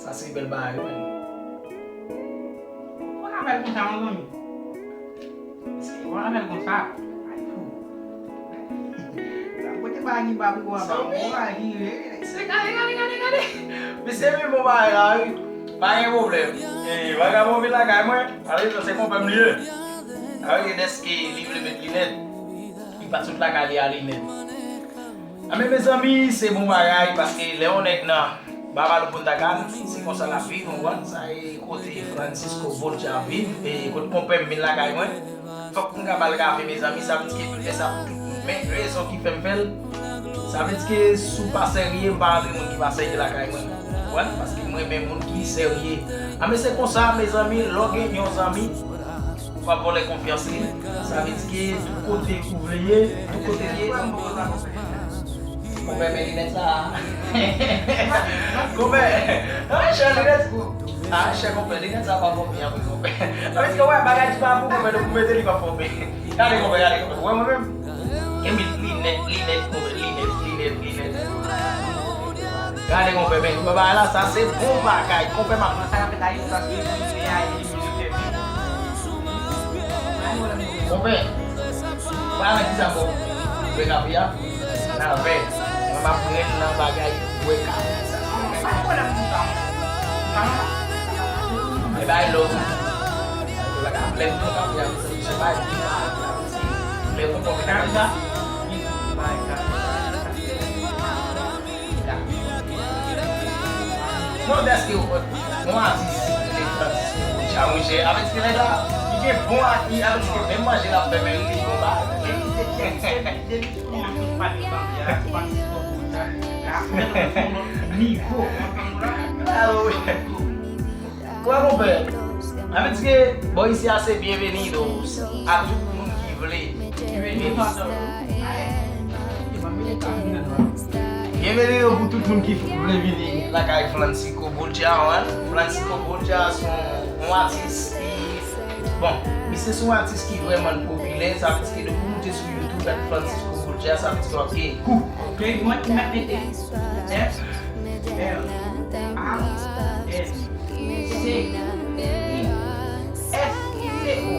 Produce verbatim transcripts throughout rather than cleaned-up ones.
Sa se bèl bagay, wi, man. Ou pa ka fè l konsa, mon zanmi. Mesye, ou pa ka fè l konsa. Ay, fou. Sa pote bagay ki pa pou ou a, ba ou bagay ki vle. Se gade, gade, gade, gade. Mesye, men bon bagay la, wi. Pa gen pwoblèm. E, vagabon vin lakay mwen. Pale, se konpè m li ye. A wi, dèske li vle met linèt. Li pa t sot lakay li a linèt. Anben, mezanmi, se bon bagay, paske lè yon nèg nan Baba Lou Punta Cana, se konsa l ap viv, ou konprann? Sa e kote Francisco Borgia viv, e kote konpè m vin lakay mwen. Fòk m ka ba l kafe, mezanmi, sa vle di ke tout lè sa pou tout moun. Men, rezon ki fè m fè l, sa vle di ke si w pa serye, m pa rantre moun ki pa serye lakay mwen. Ou konprann? Paske m renmen moun ki serye. Anben, se konsa, mezanmi, lè w gen yon zanmi, ou pa vòlè konfyans li. Sa vle di ke tout kote ou vle ye, tout kote l ye. Konpè, men linèt sa. Konpè, a chè linèt. A chè konpè, linèt sa pa fò byen vre, konpè. Sa vle di ke, wè, bagay ki pa pou konpè, nou pou mete li pa fò byen. Gade konpè, gade konpè. Ou wè mwen menm? Gen linèt, linèt, konpè, linèt, linèt, linèt. Gade konpè, men, konpè, bagay la, sa se bon bagay. Konpè, m ap nan sa k ap fèt Ayiti, paske moun se Ayiti, moun yo fè vin. Konpè, pa nan ki sa bon. Bwè kafe a, nan vè. Mwen, m ap pran nan bagay bwè kafe sa. Pa gen pwoblèm pou sa, mwen. E bay lòt. Lè m pran kafe a, se bay lòt. Lè m pran kafe a, non, dèske yon atis, se Francisco Borgia, monchè. Avèk se nèg la, li gen bon ak li, avèk se menm manje l ap fè, men li bon bagay. Depi se Francisco Borgia, Francisco Borgia, la, men nou sou yon lòt nivo. Alo, wi. Wè, konpè, sa vle di ke bò isi a se bienvenidos a tout moun ki vle vini. Bienvenido pou tout moun ki vle vini lakay Francisco Borgia, wi. Francisco Borgia se yon, yon atis ki, bon, misye se yon atis ki vrèman popilè, sa vle di ke depi w moute sou YouTube ak Francisco Borgia, sa vle di ke w ap gen kou. Ok, mwen ki mèt mete F, L, A, N. C, I, S, C, O,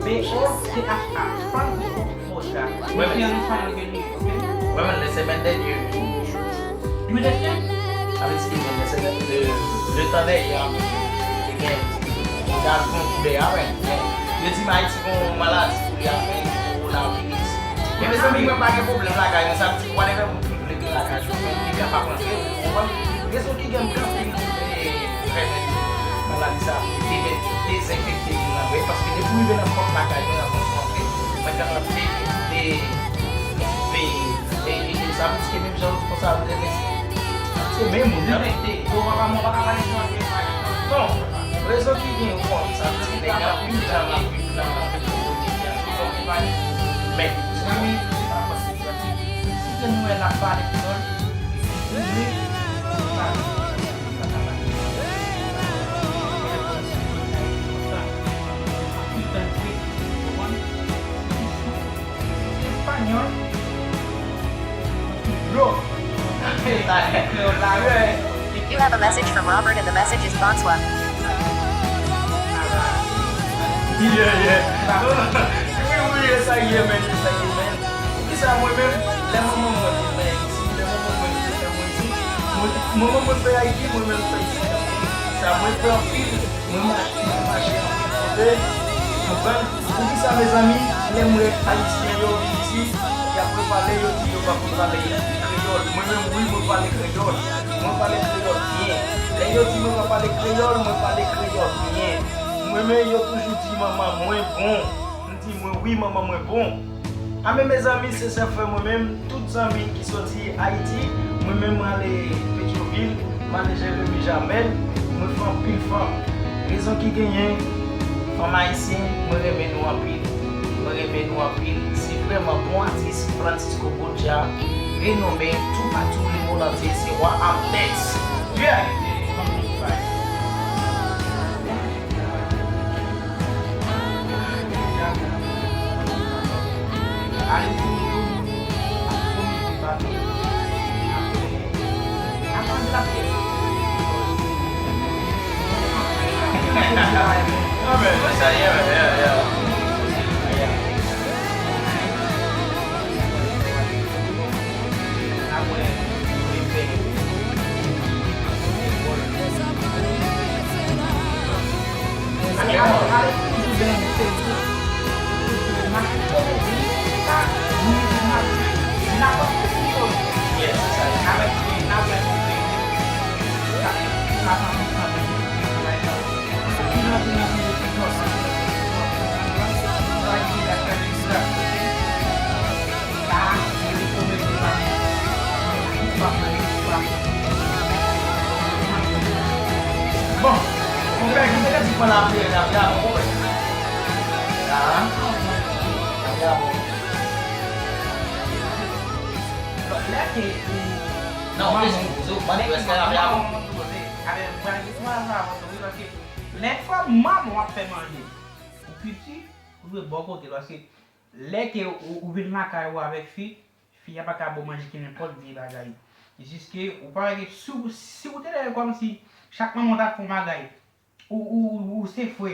B, O, C, H, A. Francisco Borgia. Mwen menm, mwen menm, lè semèn dènye, wi. Sa vle di ke menm lè semèn, le, letan dèyè a, te gen, te gen yon koudè a, men, men, yo di m Ayiti gon maladi pou li a, men, kowonaviris. Men, mezanmi, mwen pa gen pwoblèm lakay mwen, sa vle di, whatever moun ki vle vin lakay mwen, li kapab rantre, ou konprann? Rezon ki gen m gen anpil moun, e, renmen maladi sa, e, dezenfekte moun nan vre, paske depi w rive nan pòt lakay mwen, nan pòt rantre, mwen kapab de, de, de, e, e, e, sa vle di ke menm jan konsa, vle di, se menm moun nan. Non, rezon ki gen, ou konn, sa vle di ke gen anpil jan ap viv nan, nan, men, mezanmi, se pa fasil. Si ke nou wè l ap pale kreyòl, li vle pale kreyòl, sa pa pale kreyòl. Anpil tan vre, ou konprann? Espanyòl, anpil dlo. Kreyòl la, wi. You have a message from Robert and the message is Bonsoir. Yeah, yeah. Wi, wi, e sa ye, men, e sa ye, men. Poukisa mwen menm, lè manman mwen te fè isi, lè manman mwen te fè mwen di, mwen, manman mwen fè Ayiti, mwen menm fè isi. Sa mwen fè anpil, mwen mache, mwen mache anpil kote, konprann? Poukisa, mezanmi, lè m wè Ayisyen yo vin isi, y ap pale, yo di yo pa konn pale kreyòl. Mwen menm, wi, mwen pale kreyòl. Mwen pale kreyòl byen. Lè yo di mwen pa pale kreyòl, mwen pale kreyòl byen. Mwen menm, yo toujou di manman mwen bon. M di mwen, wi, manman mwen bon. Anben, mezanmi, se sè frè mwen menm, tout zanmi ki soti Ayiti, mwen menm mwen ale Petyonvil, mwen ale Jeremi Jamèl, mwen fè anpil fanm. Rezon ki genyen, fanm ayisyen, mwen renmen nou anpil. Mwen renmen nou anpil. Se vrèman bon atis Francisco Borgia, renome toupatou lemonn antye, se wa Amtex. Yeah! Bon, konpè, ki te di pran lapli, lapli a bon, konpè. La, lapli a bon. Lè ke, non, ou bezwen poze, ou mande yo èske lapli a bon. Avè, mwen, jis mwen, avè, avè, wi, paske lè fwa manman w ap fè manje, ou piti, ou dwe bò kote l, paske lè ke ou, ou vin lakay ou avèk fi, fi a pa ka ba w manje ki nenpòt vye bagay. Jiske ou pa wè ke si w, si w te leve kòmsi chak manman w t ap fè yon bagay, ou, ou, ou se fre,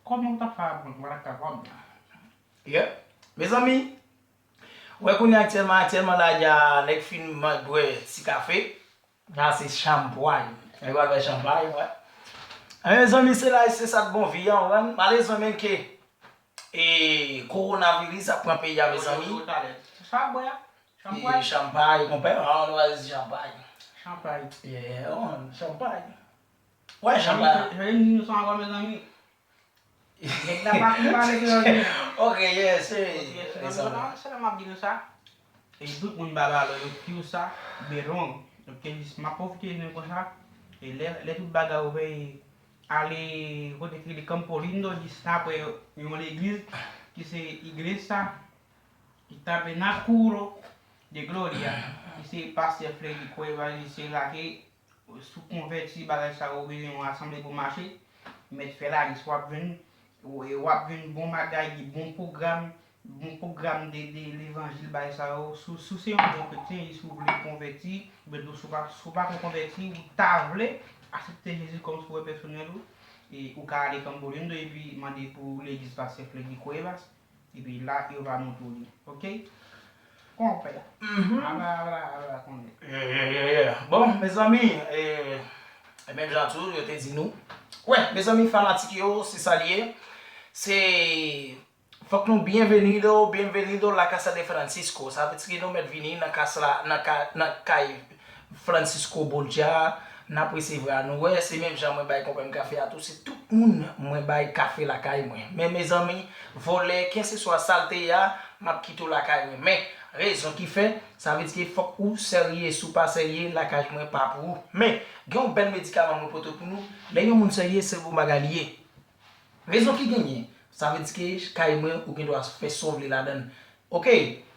kòman w t ap fè aprann? Ou pa t ap ka aprann. Yeah. Mezanmi, wè kounye a aktyèlman, aktyèlman la, y a nèg fin bwè ti kafe. Sa se chanpway. Nèg pral fè chanpay, wè. Mezanmi, se la, se sa k bon vi an, wè. Malezman, men ke, e, kowonaviris ap pran peyi a, mezanmi. Sa bwè a? E, chanpay, konpè. Ah, nou va di chanpay. Chanpay. Yeah, on, chanpay. Wè, chanpay. Jodi nou sa ankò, mezanmi. Nèg la pa konn pale kreyòl, non. Ok, yeah, se, se nan, se nan m ap di nou sa. E tout moun ba valè yo, piu sa, beron. Ok, jis m ap pwofite di nou konsa. E lè, lè tout bagay ouvè, e ale kote ki rele Campo Lindo, jis apre yon legliz, ki se Igreja Tabernáculo de Glória, ki se pastè Freddy Cuevas, li se la ke si w konvèti, bagay sa yo, ou bezwen yon asanble pou mache, mèt fè lalis, w ap jwenn, w, w ap jwenn bon bagay, bon pwogram, bon pwogram de, de levanjil, bagay sa yo. Si w, si w se yon bon kretyen, e si w vle konvèti, oubyen tou si w pa, si w pa ko konvèti, ou ta vle aksepte Jezi kòm sovè pèsonèl ou, e ou ka ale Campo Lindo epi mande pou legliz pastè Freddy Cuevas. Epi la, yo va montre w li. Ok? Konpè. Mhm. Ala, ala, ala, konnen. Yeah, yeah, yeah, yeah. Bon, mezanmi, e, e menm jan tou, yo te di nou. Wè, mezanmi, fanatik yo, se sa l ye. Se, fòk nou bienvenido, bienvenido la casa de Francisco. Sa vle di ke nou mèt vini nan kas la, nan ka, nan kay Francisco Borgia, n ap resevwa nou. Wè, se menm jan mwen bay konpè m kafe a tou, se tout moun mwen bay kafe lakay mwen. Men mezanmi, vòlè, kenseswa sa l te ye a, m ap kite w lakay mwen. Men, rezon ki fè, sa vle di ke fòk ou serye, si w pa serye, lakay mwen pa pou ou. Men, gen yon bèl medikaman mwen pote pou nou. Lè yon moun serye, se bon bagay li ye. Rezon ki genyen, sa vle di ke kay mwen, ou gen dwa fè sa w vle ladan l. Ok,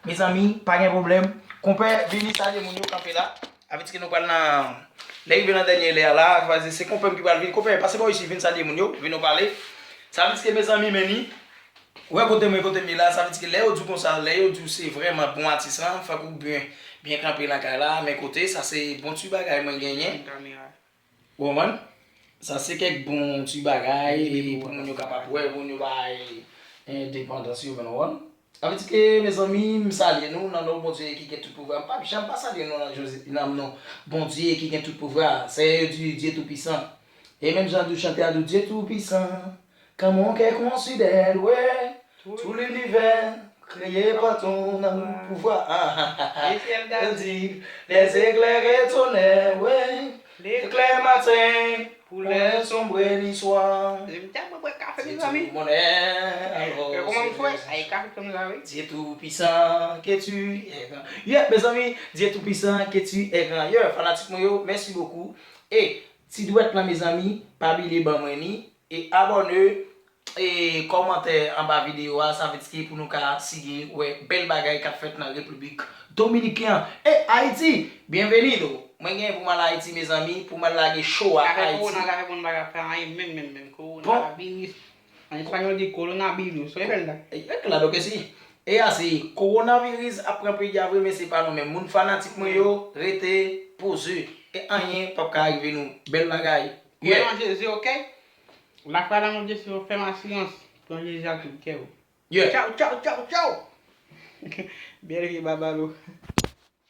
mezanmi, pa gen pwoblèm. Konpè, vini salye moun yo, kanpe la. Sa vle di ke nou pral nan, lè rive nan dènye lè a la, se konpè m ki pral vini. Konpè, pase bò isit, vin salye moun yo, vin nou pale. Sa vle di ke, mezanmi, men ni, wè kote mwen, kote m ye la, sa vle di ke lè yo di w konsa, lè yo di w se vrèman bon atis lan, fòk ou byen, byen kanpe lakay la, men kote, sa se bon ti bagay mwen genyen. Ou konprann? Sa se kèk bon ti bagay, pou moun yo kapab wè, moun yo bay endepandans yo, men ou konprann? Sa vle di ke, mezanmi, m salye nou nan non Bondye ki gen tout pouvwa. M pa janm pa salye nou nan Jezi, nan non Bondye ki gen tout pouvwa. Seyè yo di, Dieu Tout-Puissant. E menm jan di chante a di, Dieu Tout-Puissant, comme un cœur considère, ouais, tout l'univers, créé par ton amour, pouvoir. Ah, ah, ah, ah. Et ciel, terre, les éclairs et tonnerres, ouais, l'éclair matin, pour les sombres nuits soir. M tèlman bwè kafe, mezanmi. Kòman m fè? Ay, kafe kòm sa, wi. Dieu Tout-Puissant, que tu es grand. Yeah, mezanmi, Dieu Tout-Puissant, que tu es grand. Yeah, fanatik mwen yo, mèsi bokou. E, ti dwèt lan, mezanmi, pa bliye ban mwen ni. E abòne, e kòmante anba videyo a, sa vle di ke pou nou ka sigi wè bèl bagay k ap fèt nan Repiblik Dominiken an e Ayiti. Bienvenido! Mwen gen pou m al Ayiti, mezanmi, pou m al lage cho a Ayiti. Kowona, kowona pa ka fè anyen, menm, menm, menm. Kowona, virus. An espanyòl di coronavirus. Ou bèl la. E, e, claro que sí. E a se kowonaviris ap pran peyi a vre, men se pa nou menm. Moun fanatik mwen yo, rete poze. E anyen p ap ka rive nou. Bèl bagay. Kwè nan Jezi, ok? Lafwa lanmò Dye se yon fèm asirans. Pran Jezi ak tout kè w. Yeah. Tchaw, tchaw, tchaw, tchaw. Bèl vye babalo.